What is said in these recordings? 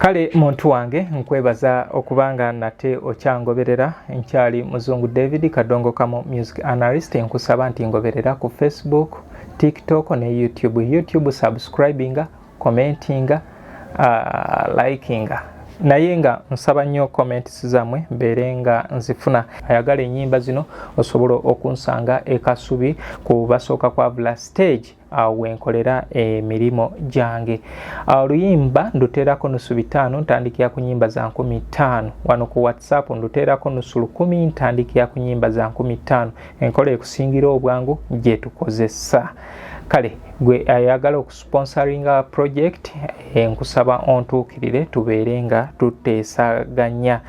Kale muntu wange, nkwebaza okubanga nate okyangoberera. Nkyali Muzungu David Kadongo Kamu, music analyst. Nkusaba nti ngoberera ku Facebook, TikTok ne YouTube. YouTube subscribinga, commentinga, likinga, naye nga nsaba nnyo comments zammwe mbeere nga nzifuna. Ayagala ennyimba zino osobola okunsanga e Kasubi ku basooka kwavula stage, awo wenkolera emirimu gyange. Oluyimba nduteerako 550, ntandikira ku nyimba za 5000. Wano ku WhatsApp nduteerako 50, ntandikira ku nyimba za 5000. Enkola ekusingira obwangu gye tukozesa. Kale gwe ayagala okusponsoringa project, nkusaba ontuukirire tubeere nga tuteesaganya.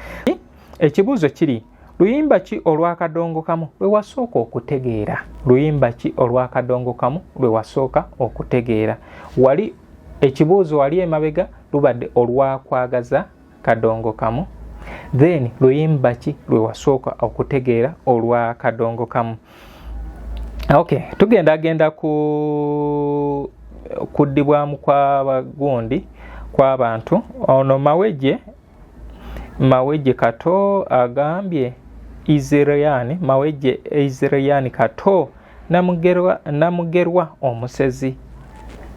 Ekibuuzo kiri: luyimba ki olwakadongo kamu lwe wasooka okutegeera? Luyimba ki olwakadongo kamu lwe wasooka okutegeera? Wali ekibuuzo wali emabega lubadde olwakwagaza kadongo kamu, then luyimba ki lwe wasooka okutegeera olwakadongo kamu? Okay, tugenda genda ku kuddibwamu kwabagundi kw'abantu. Ono Maweje, Maweje Kato agambye Israel, Maweje Israel Kato, Namugerwa, Namugerwa omusezi.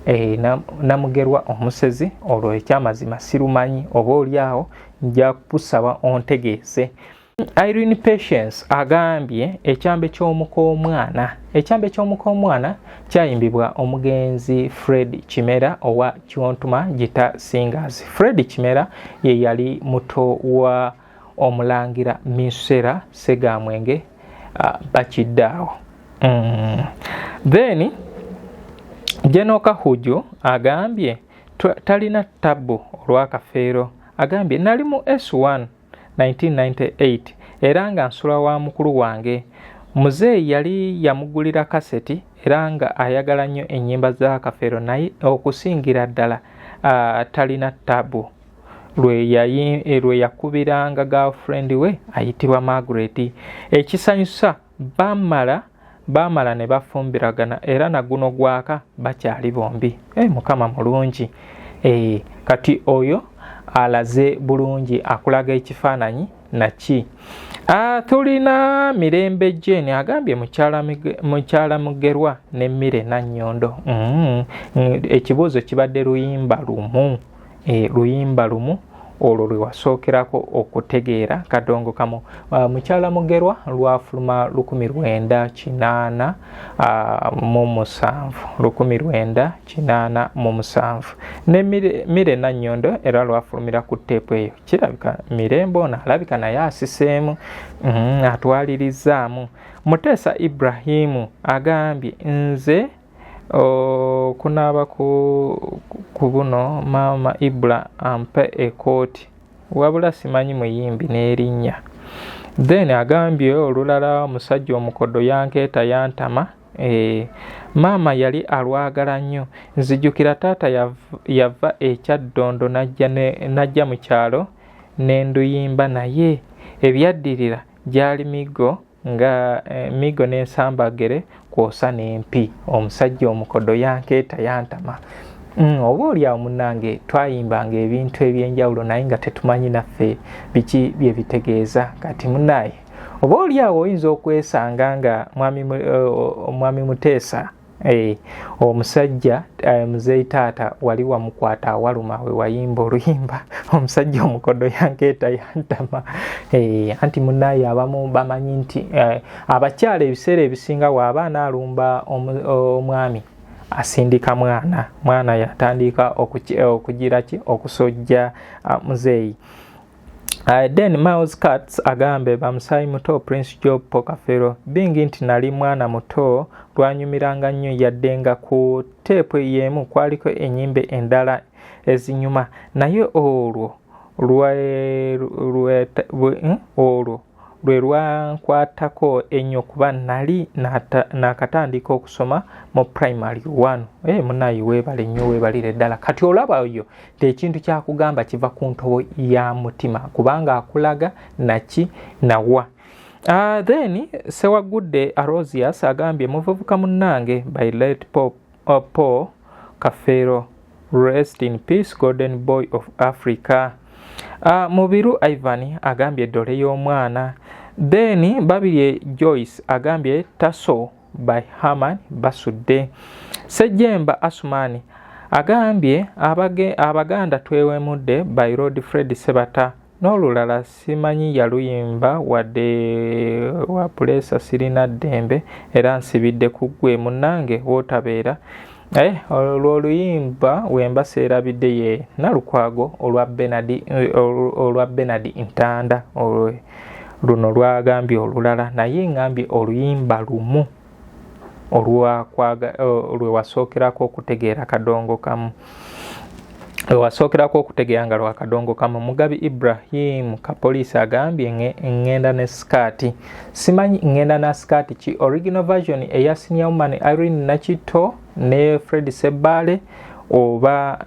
E, Namugerwa omusezi, olwo ekyamazima sirumanyi, oba oliawo nja kusaba ontegeeze. Irene Patience agambye ekyambe ky'omukoomwana. Ekyambe ky'omukoomwana kyayimbibwa omugenzi Fred Kimera owa Kyontuma Guitar Singers. Fred Kimera ye yali muto wa omulangira Misera Segamwenge, bakiddaawo. Then Jenoka Huju agambye talina tabbu olwakafeero. Agambye nali mu S1 1998 era nga nsula wa mukulu wange. Muzeeyi yali yamugulira kaseti era nga ayagala nnyo ennyimba za Kafeero, naye okusingira ddala talina tabu lwe yakubiranga girlfriend we ayitibwa Margaret. Ekisanyusa, bamala ne bafumbiragana era naguno gwaka bakyali bombi. E, Mukama mulungi. E, kati oyo alaze bulungi, akulaga ekifaananyi naki. Tulina Mirembe Jane agambye mukyala Mugerwa nemmire Nannyondo. Ekibuuzo kibadde luyimba lumu, e, luyimba lumu olwo lwe wasookerako okutegeera kadongo kamu. Mukyala Mugerwa lwafuluma 1987, 1987. Ne Mire Nannyondo era lwafulumira ku teepu eyo. Kirabika Mirembe ono alabika naye asiseemu, atwalirizaamu. Muteesa Ibrahimu agambye nze okunaaba ku buno maama Ibula ampe ekooti, wabula simanyi muyimbi n'erinnya. Then agambye olulala omusajja omukodo yankeeta yantama. E, maama yali alwagala nnyo. Nzijukira taata yava ekyaddondo n'ajja mu kyalo n'enduyimba, naye ebyaddirira gyali migo nga migo n'ensambagere kwosa n'empi. Omusajja omukodo yankeeta yantama. Oba oliawo munnange twayimbanga ebintu ebyenjawulo naye nga tetumanyi naffe biki bye bitegeeza. Kati munnaye, oba oliawo oyinza okwesanga nga mwami Muteesa, omusajja muzeeyi taata wali wamukwata awaluma we wayimba oluyimba omusajja omukodo yankeeta yantama. Anti munnaye abamu bamanyi nti abakyala ebiseera ebisinga waaba anaalumba omwami asindika mwana, mwana yatandika okugira ki okusojja muzeeyi. Then Miles Cats agambe bamusayi muto Prince Job Pokafero bingi nti nali mwana muto lwanyumiranga nnyo, yadde nga ku teepu y'emu kwaliko ennyimba endala ezinyuma, naye olwo olwo lwe lwankwatako ennyo kuba nali nakatandika okusoma mu primary one. E, munayi weebale nnyo, weebalire ddala. Kati olaba oyo nti ekintu kyakugamba kiva ku ntobo ya mutima kubanga akulaga naki nawa. Then Sewagudde Arosius agambye muvubuka munnange by late Paul, Paul Kafeero. Rest in peace, golden boy of Africa. Mubiru Ivan agambye eddole y'omwana. Then Babirye Joyce agambye Taso by Herman Basudde. Sejjemba Asumani agambye Abaganda twewemudde by Lord Fred Sebata. N'olulala simanyi yaluyimba wadde wa puleesa, sirina ddembe era nsibidde ku ggwe munnange wootabeera. Olwo oluyimba wemba seerabidde ye Nalukwago olwa Benard Ntanda, olwo luno lwagambye olulala, naye ngambye oluyimba lumu lwe wasookerako okutegeera Kadongo Kamu, lwe wasookerako okutegeera nga lwa Kadongo Kamu. Mugabi Ibrahim Kapoliisi agambye ŋŋenda ne sikaati, simanyi ŋŋenda na sikaati ki, original version eya Senior Woman Irene Nakito ne Fred Sebale, oba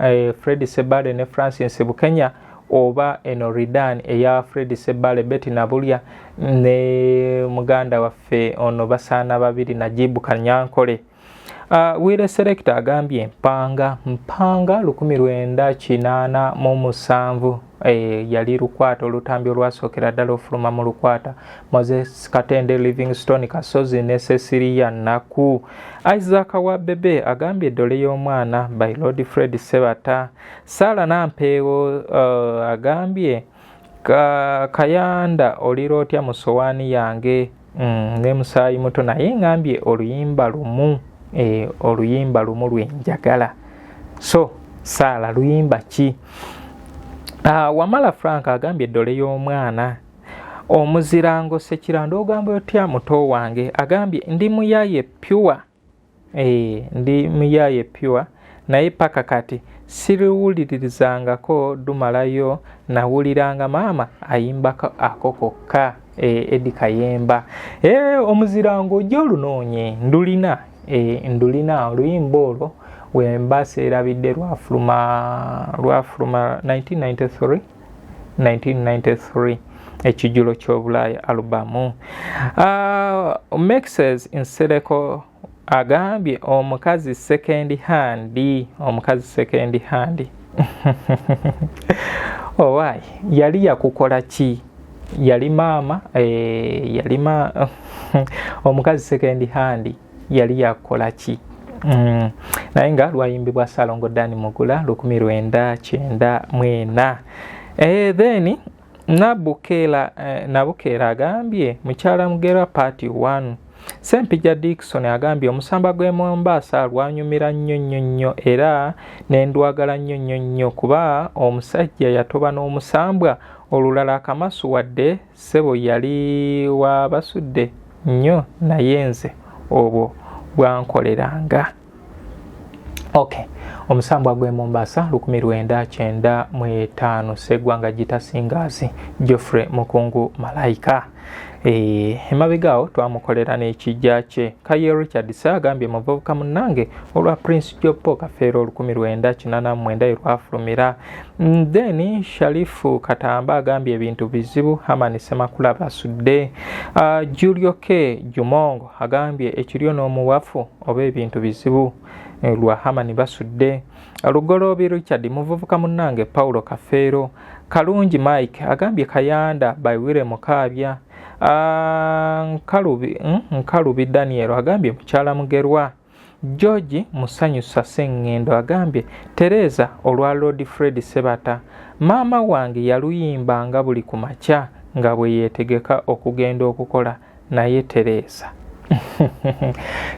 Fred Sebale ne Francis Bukenya, oba eno redone eya Fred Sebale, Betty Nabulya ne muganda waffe ono basaana babiri, Najibu Kanyankole. Wire Selector agambye Mpanga Mpanga 1987, yali Lukwata, olutambi olwasookera ddala ofuluma mu Lukwata, Moses Katende, Livingstone Kasozi ne Cecilia Naku. Isaac wa Bebe agambye eddole y'omwana by Lord Fred Sebata. Sara Nampeewo agambye Kayanda olira otya mu sowaani yange, ne musaayi muto, naye ngambye oluyimba lumu, oluyimba lumu lwenjagala. So Saala, luyimba ki? Wamala Frank agambye eddole y'omwana. Omuzirango Sekirando ogamba otya muto wange? Agambye ndi muyaye pure, ndi muyaye pure, naye paka kati siriwuliririzangako dumalayo, nawuliranga maama ayimbako ako kokka. Edi Kayemba, omuzirango ojja olunoonye, ndulina, ndulina oluyimba olwo wemba seerabidde, lwafuluma 1993, 1993, Ekijjulo ky'Obulaaya alubamu. Mexes Nsereko agambye omukazi second hand, omukazi second hand. Owaayi, yali yakukola ki? Yali maama, yali ma omukazi second hand yali yakukola ki? Naye nga lwayimbibwa Salongo Dan Mugula 1994. Then Nabukeera agambye Mukyala Mugerwa part 1. Sempija Dickson agambye omusamba gw'e Mombasa lwanyumira nnyo nnyo nnyo era nendwagala nnyo nnyo nnyo, kuba omusajja yatoba n'omusambwa olulala akamasu, wadde ssebo yali wabasudde nnyo, naye nze obwo bwankoleranga. Okay, omusambwa gw'e Mombasa 1995, Seggwanga Gitasingazi Geoffrey Mukungu Malayika. Emabega awo twamukolera n'ekijja kye. Kaye Richard se agambye muvubuka munnange olwa Prince Jopo Kafeero 1989 lwafulumira. Then Sharifu Katamba agambye ebintu bizibu, Haman Semakula Basudde. Julio K Jumongo agambye ekiryo n'omuwafu oba ebintu bizibu, lwa Hamani Basudde. Lugoloobi Richard, muvubuka munnange Paulo Kafeero. Kalungi Mike agambye Kayanda by Wire Mukaabya. Nkalubi Daniel agambye Mukyala Mugerwa. George Musanyusa Sengendo agambye Tereza olwa Lord Fred Sebata, maama wange yaluyimbanga buli ku makya nga bwe yeetegeka okugenda okukola. Naye Tereza,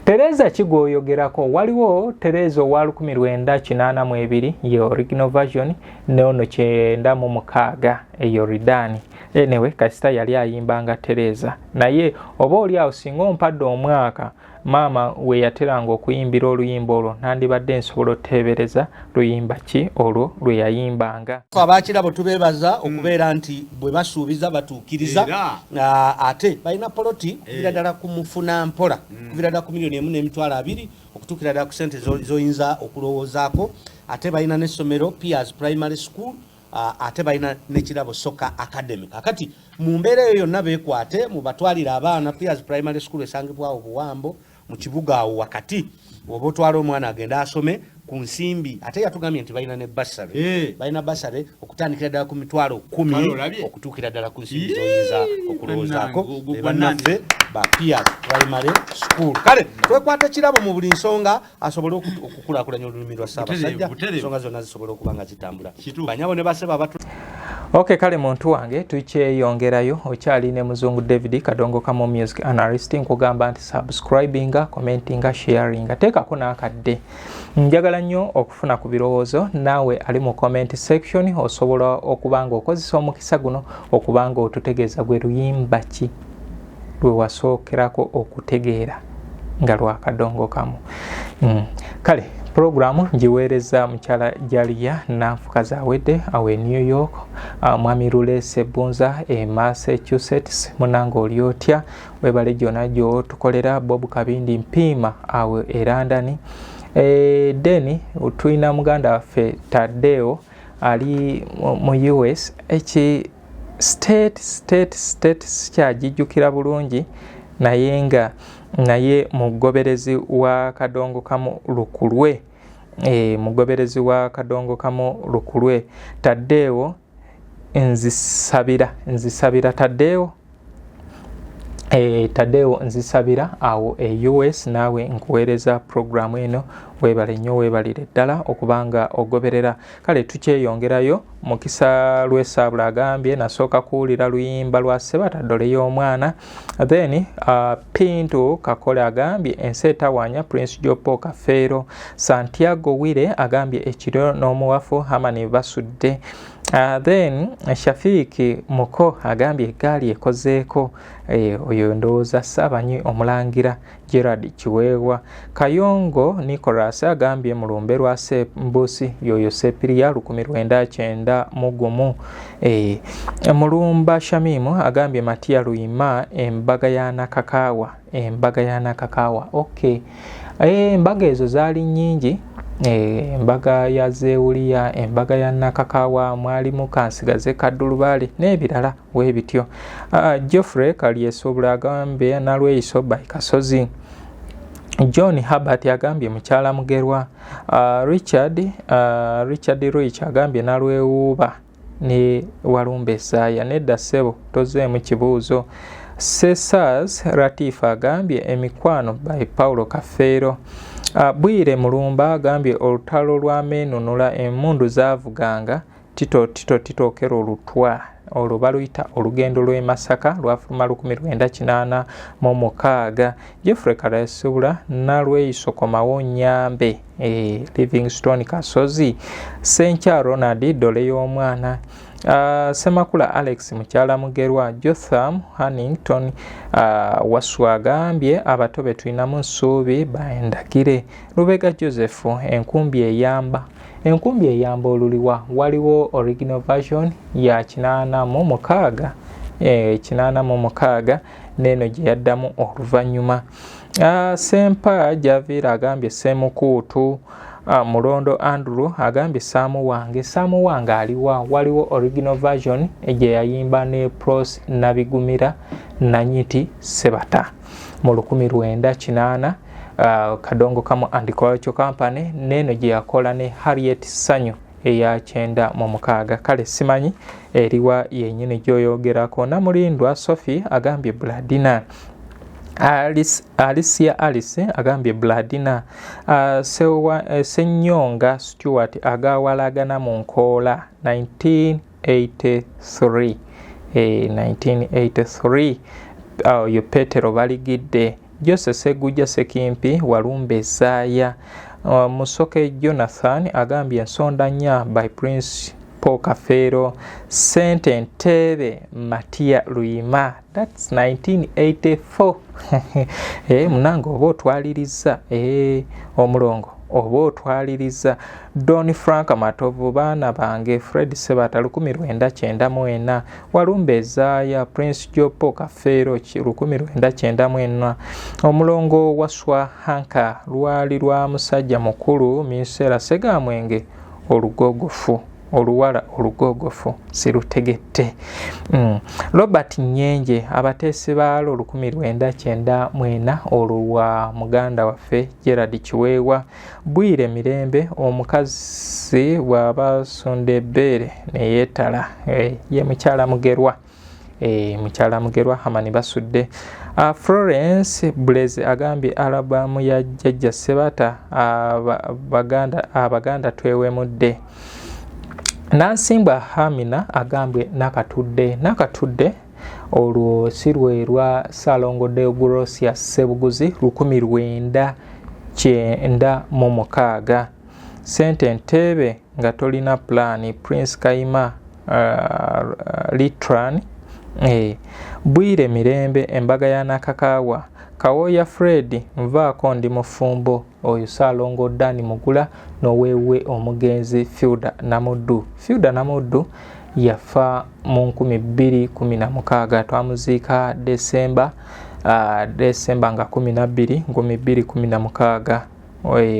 Tereza ki gwoyogerako? Waliwo Tereza owa 1982 ye original version, neono 96 eyo redone. Anyway, kasita yali ayimbanga Tereza, naye oba oli awo singa ompadde omwaka maama we yateranga okuyimbira oluyimba olwo, nandibadde nsobola oteebereza luyimba ki olwo lwe yayimbanga. Abakirabo tubeebaza okubeera nti bwe basuubiza batuukiriza. Ate balina poloti kuvira ddala ku mufuna mpola, kuvira ddala ku miliyoni 1.2 million okutuukira ddala ku sente zoyinza okulowoozaako. Ate balina n'essomero Piers Primary School, ate balina n'Ekirabo Soccer Academy. Kakati mu mbeera eyo yonna beekwate mubatwalire abaana. Piers Primary School esangibwawo Buwambo. Mu kibuga awo wakati oba otwala omwana agende asome ku nsimbi, ate yatugambye nti balina ne bursary. Balina bursary okutandikira ddala ku 100,000 Kale olabye. okutuukira ddala ku nsimbi zoyinza okulowoozaako. Bannange, ogwo Be bannaffe ba Pias Primary School. Kale twekwata kirabo mu buli nsonga asobole okukulaakulanya olulimi lwa Ssaabasajja, Butereevu. ensonga zonna zisobole okuba nga zitambula. Kituufu. Banyabo ne basebo abatu Ok, kale muntu wange, tukyeyongerayo, okyali ne Muzungu David Kadongo Kamo, music analyst. Nkugamba nti subscribinga, commentinga, sharinga, teekako n'akadde. Njagala nnyo okufuna ku birowoozo naawe ali mu comment section. Osobola okuba nga okozesa omukisa guno okuba nga otutegeeza gwe luyimba ki lwe wasookerako okutegeera nga lwa Kadongo Kamu. Kale puroguramu ngiweereza mukyala Jalia Nanfuka Zawedde awo e New York, mwami Lule Sebunza e Massachusetts. Munange oli otya? Webale gyona gyotukolera. Bob Kabindi Mpiima awo e London. Then tulina muganda waffe Tadeo ali mu US, eki state sikyagijjukira bulungi, naye nga naye mugoberezi wa Kadongo Kamu lukulwe, mugoberezi wa Kadongo Kamu lukulwe. Taddeewo nzisabira, nzisabira Taddeewo, Taddeewo nzisabira awo e US, naawe nkuweereza programu eno. Weebale nnyo, weebalire ddala okubanga ogoberera. Kale tukyeyongerayo. Mukisa Lwesaabula agambye nasooka kuwulira luyimba lwa Sebata, Ddole y'Omwana. Then Pinto Kakole agambye Ensi Etawanya, Prince Jopo Kafeero. Santiago Wire agambye Ekiro n'Omuwafu, Hamani Basudde. Then Shafiki Muko agambye Eggaali Ekozeeko. Oyo ndowooza Saabanyi Omulangira Gerard Kiweewa. Kayongo Nicholas agambye Mulumbe lwa Sembusi, yoyo Sepiriya, 1991. Mulumba Shamimu agambye Matia Luyima, Embaga ya Nakakaawa, Embaga ya Nakakaawa. Okay, embaga ezo zaali nnyingi, embaga ya Zewuliya, embaga ya Nakakaawa, mwalimu Kansigaze Kaddulubaale n'ebirala weebityo. Geoffrey Kalyesobula agambye Nalweyiso by Kasozi. John Herbert agambye Mukyala Mugerwa. Richard Rich agambye Nalwewuuba ne Walumba Esaaya. Nedda ssebo, tozeemu kibuuzo. Sesas Latif agambye Emikwano by Paulo Kafeero. Bwire Mulumba agambye Olutalo lw'Ameenunula, Emmundu Zaavuganga, Tito Tito Tito Okero Olutwa olwo baluyita Olugendo lw'e Masaka, lwafuluma 1986. Jeffrey Kalasubula, Nalweyiso Komawo Nyambe, Livingstone Kasozi. Senkya Ronald, Ddole y'Omwana. Semakula Alex, Mukyala Mugerwa. Jotham Hannington Waswa agambye Abato Betulinamu Nsuubi Bandagire. Lubega Joseph, Enkumbi Eyamba. Enkumbi Eyamba oluliwa? Waliwo original version ya 86, 86, neeno gye yaddamu oluvannyuma. Sempa Javiira agambye Semukuutu. Mulondo Andrew agambye Saamu Wange. Saamu Wange aliwa? Waliwo original version gye yayimba ne Pros Nabigumira Nanyiti Sebata mu 1980, Kadongo Kamu and Culture Company, neeno gye yakola ne Harriet Sanyu eya 96. Kale simanyi eriwa yenyini gyoyogerako. Namulindwa Sophie agambye Bladina. Alice, Alicia Alice agambye Bladina. Senyonga Stewart, Agawalagana mu Nkoola, 1983, 1983. Oyo Petero Baligidde. Jose Segujja Sekimpi, Walumbe Esaaya. Musoke Jonathan agambye Ensonda Nnya by Prince Paul Kafeero. Sente Nteebe, Matia Luyima, that's 1984. Munange oba otwaliriza, omulongo oba otwaliriza. Don Frank Matovu, Baana Bange, Fred Sebata, 1994. Walumbe Ezaaya, Prince Jopo Kafeero, 1994. Omulongo Waswa Hanka, Lwali lwa Musajja Mukulu, Minsera Segamwenge, Olugogofu. Oluwala olugoogofu sirutegette. Robert Nyenje abateesi baalo 1994, olwo lwa muganda waffe Gerard Kiweewa. Bwire Mirembe, omukazi bw'aba asunda ebbeere neyeetala, ye mukyala Mugerwa. Mukyala Mugerwa Hamani Basudde. Florence Blaze agambye alabamu ya Jjajja Sebata, Abaganda twewemudde. Nansimbwa Hamina agambye Nakatudde. Nakatudde olwo si lwe lwa Ssalongo Deogrosia Ssebuguzi, 1996. Sente nteebe nga tolina pulaani, Prince Kayima, Litran. Bwire Mirembe, embaga ya Nakakaawa. Kawoya Fred, nvaako ndi mufumbo. Oyo Saalongo Dani Mugula n'oweewe omugenzi Fiuda Namuddu. Fiuda Namuddu yafa mu 2016, twamuziika Desemba nga 12 2016,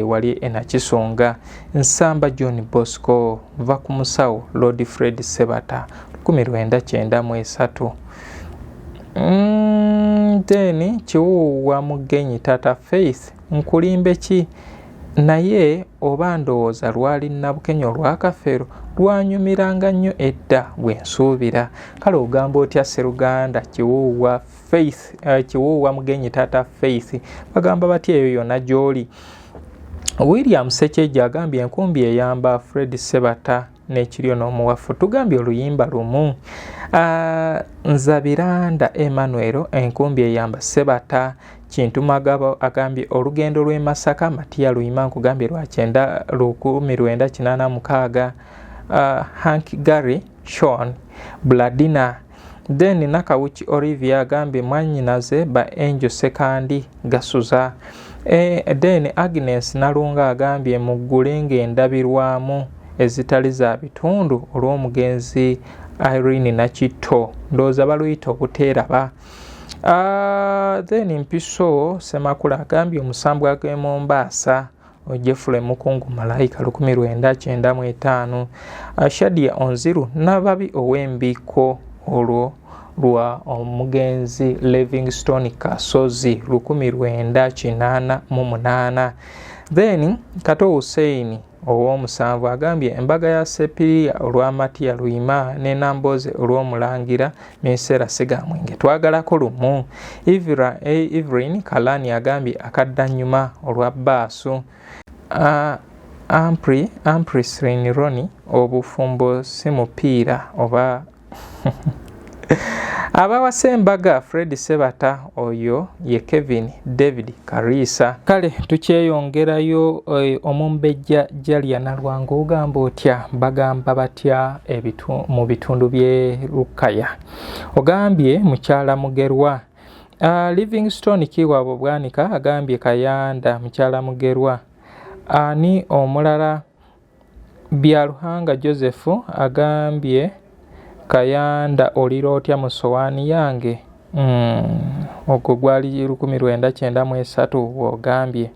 wali eNakisonga. Nsamba John Bosco, nva ku musawo Lord Fred Sebata, 1993. Then Kiwuuwa Mugenyi, Tata Faith, nkulimbe ki naye oba ndowooza lwali Nabukenya olwakafeero lwanyumiranga nnyo edda bwe nsuubira. Kale ogamba otya Seruganda Kiwuuwa Faith, Kiwuuwa Mugenyi, Tata Faith, bagamba batya eyo yonna gy'oli? William Sekyeja agambye enkumbi eyamba Fred Sebata n'ekiryo n'omuwafu, tugambye oluyimba lumu. Nzabiranda Emmanuel, enkumbi eyamba Sebata. Kintu Magabo agambye olugendo lw'e Masaka, Matiya Luyima, nkugambye lwa 1986. Hank Gary Sean Bladina. Then Nakawuki Olivia agambye mwannyinaze ba Angel Sekandi Gasuza. Then Agnes Nalunga agambye muggule ng'endabirwamu ezitali za bitundu olw'omugenzi Irene Nakitto, ndowooza baluyita obuteeraba. Then Mpiso Semakula agambye omusambwa gw'e Mombaasa, Jeffrey Mukungu Malayika, 1995. Shadia Onziru, Nababi ow'embikko, olwo lwa omugenzi Livingstone Kasozi, 1988. Then Kato Hussein ow'omusanvu agambye embaga ya Sepiriya olwa Matiya Luyima ne Namboze olw'omulangira Minseera Segamwenge, twagalako lumu. Evelyn Kalani agambye akaddannyuma olwa Baasu. Amprisrin Roni, obufumbo si mupiira oba abawasa embaga Fred Sebata, oyo ye Kevin David Karisa. Kale tukyeyongerayo. Omumbejja Jalia Nalwanga, ogamba otya? Bagamba batya mu bitundu by'e Lukaya? Ogambye mukyala Mugerwa. Livingstone Kiwabo Bwanika agambye Kayanda, mukyala Mugerwa. Ani omulala? Byaruhanga Joseph agambye Kayanda, olira otya mu sowaani yange? Ogwo gwali 1993 bw'ogambye,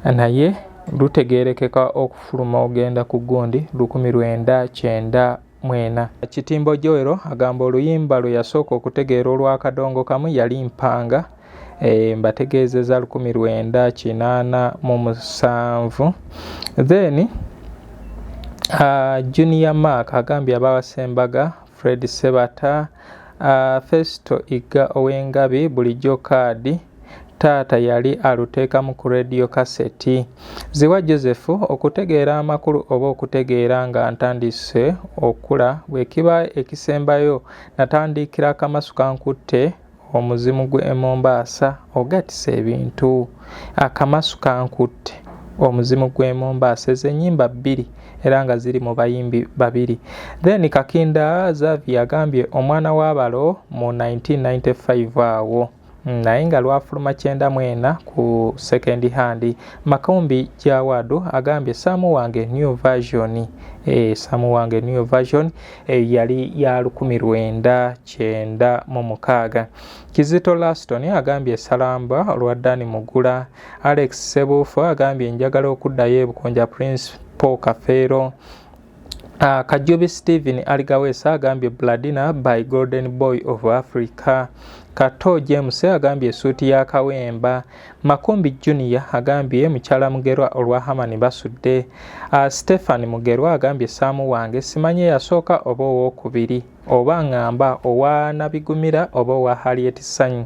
naye lutegeerekeka okufuluma ogenda ku gundi 1994. Kitimbo Joero agamba oluyimba lwe yasooka okutegeera olw'akadongo kamu yali Mpanga. Mbategeezeza 1987. Then Junior Mark agambye abawasa embaga Fred Sebata. Festo Iga ow'engabi, bulijjo kaadi taata yali aluteekamu ku radio kaseti. Ziwa Joseph, okutegeera amakulu oba okutegeera nga ntandise okula bwekiba ekisembayo natandikira akamasu kankutte omuzimu gw'e Mombaasa. Ogatisa ebintu, akamasu kankutte omuzimu gw'e Mombaasa, ezo ennyimba bbiri era nga ziri mu bayimbi babiri. Then Kakinda Xavier agambye omwana w'abalo mu 1995 awo, naye nga lwafuluma 94 ku second hand. Makumbi Jawadu agambye Saamu wange new version. Saamu wange new version yali ya 1996. Kizito Laston agambye Salamba olwa Dani Mugula. Alex Sebuufu agambye njagala okuddayo ebukonja, Prince Paul Kafeero. Kajubi Steven Aligaweesa agambye Bladina by Golden Boy of Africa. Kato James agambye esuuti ya Kawemba. Makumbi Junior agambye mukyala Mugerwa olwa Hamani Basudde. Stephen Mugerwa agambye Saamu wange, simanyi eyasooka oba owookubiri, oba ŋŋamba owa Nabigumira oba owa Harriet Sanyu.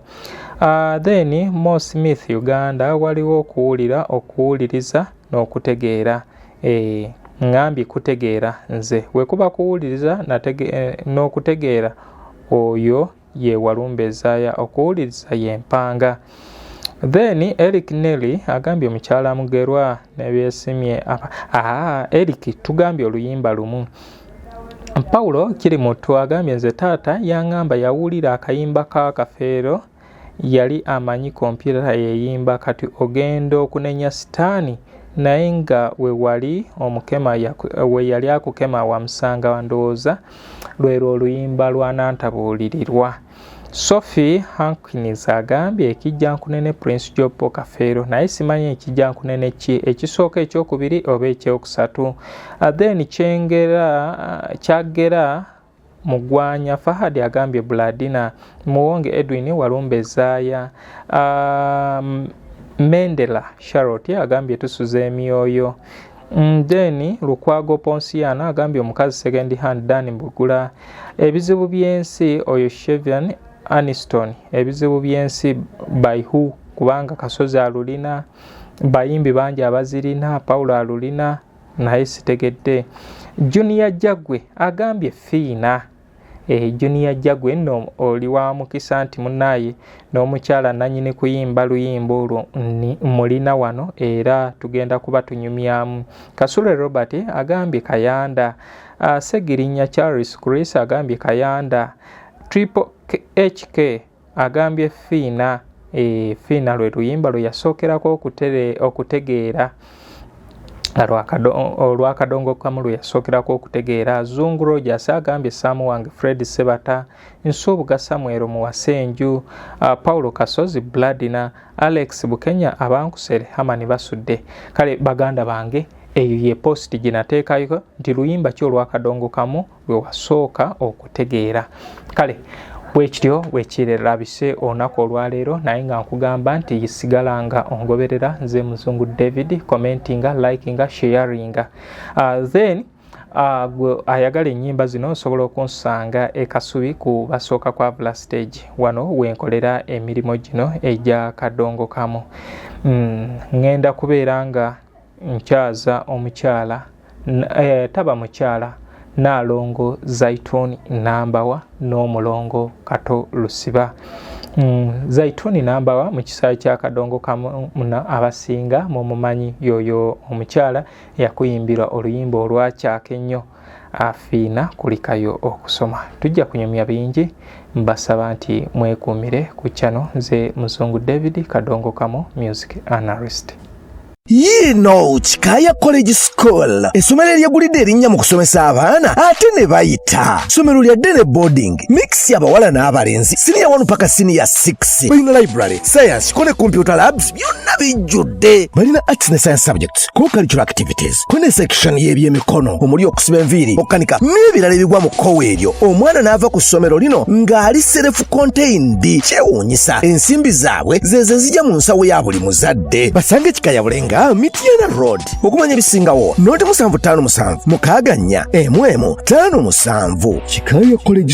Then Mo Smith Uganda, waliwo okuwulira, okuwuliriza n'okutegeera. Ŋŋambye kutegeera, nze wekuba kuwuliriza n'okutegeera, oyo ye Walumbe Ezaaya, okuwuliriza ye Mpanga. Then Eric Nelly agambye mukyala Mugerwa nebyesimye. Eric, tugambye oluyimba lumu. Paulo Kirimutu agambye nze taata yaŋŋamba yawulira akayimba ka Kafeero, yali amanyi kompyuta yeyimba, kati ogenda okunenya sitaani, naye nga we wali omukema, we yali akukema wamusanga. Ndowooza lwerwo oluyimba lwa Nantabuulirirwa. Sophie Hankins agambye Ekijja Nkunene, Prince Jopo Kafeero, naye simanyi Ekijja Nkunene ki, ekisooka, ekyokubiri oba ekyokusatu. Then Kyengera Kyagera Mugwanya Fahad agambye Bladina. Muwonge Edwin, Walumbe Zaaya. Mendela Charlotte agambye Tusuza Emyoyo. Then Lukwago Ponsiana agambye Omukazi Second Hand, Dan Mbugula. Ebizibu Byensi, oyo Chevian Aniston. Ebizibu Byensi by who? Kubanga Kasozi alulina, bayimbi bangi abazirina, Paulo alulina, naye sitegedde. Junior Jagwe agambye Fiina. Junior Jagwe nno oli wa mukisa nti munaaye n'omukyala nanyini kuyimba luyimba olwo mulina wano, era tugenda kuba tunyumyamu. Kasule Robert agambye Kayanda. Segirinya Charles Chris agambye Kayanda. Triple HK agambye Fiina. Fiina lwe luyimba lwe yasookerako okutegeera, olwakadongo kamu lwe yasookerako okutegeera. Zungu Rogers agambye Saamu wange, Fred Sebata. Nsuubuga Samuel Muwasenju. Paulo Kasozi, Bladina. Alex Bukenya, Abankusere, Hamani Basudde. Kale baganda bange, eyo ye post gye nateekayo nti luyimba ki olwakadongo kamu lwe wasooka okutegeera. Kale bwekityo bwekirabise olunaku olwaleero, naye nga nkugamba nti sigala nga ongoberera. Nze Muzungu David. Commentinga, likinga, sharinga. Then gwe ayagala ennyimba zino osobola okunsanga e Kasubi ku basooka kwa Vula stage, wano wenkolera emirimu gino egya kadongo kamu. Ŋŋenda kubeera nga nkyaza omukyala, taba mukyala Naalongo Zaituni Nambawa n'omulongo Kato Lusiba. Zaituni Nambawa mu kisaawe kya kadongo kamu abasinga mumumanyi, yoyo omukyala yakuyimbirwa oluyimba olwakyaka ennyo, Afiina Kulikayo Okusoma. Tujja kunyumya bingi, mbasaba nti mwekuumire ku channel. Nze Muzungu David, Kadongo Kamu music analyst. Yiino Kikaaya College School, essomero eryegulidde erinnya mu kusomesa abaana ate ne bayita. Ssomero lya day ne boarding mix, abawala n'abalenzi, siniya 1 paka siniya 6. Balina library, science ko ne computer labs, byonna bijjudde. Balina arts ne science subjects, co-curricular activities, ko ne section y'ebyemikono omuli okusiba enviiri, okukanika n'ebirala ebigwa mu kkowa eryo. Omwana n'ava ku ssomero lino ng'ali self contained. Kyewuunyisa, ensimbi zaabwe zezo ezijja mu nsawo ya buli muzadde. Basange Kikaya Bulenga, Mityana Road. Okumanya ebisingawo, noti 757 64 11 57. Kikaya College.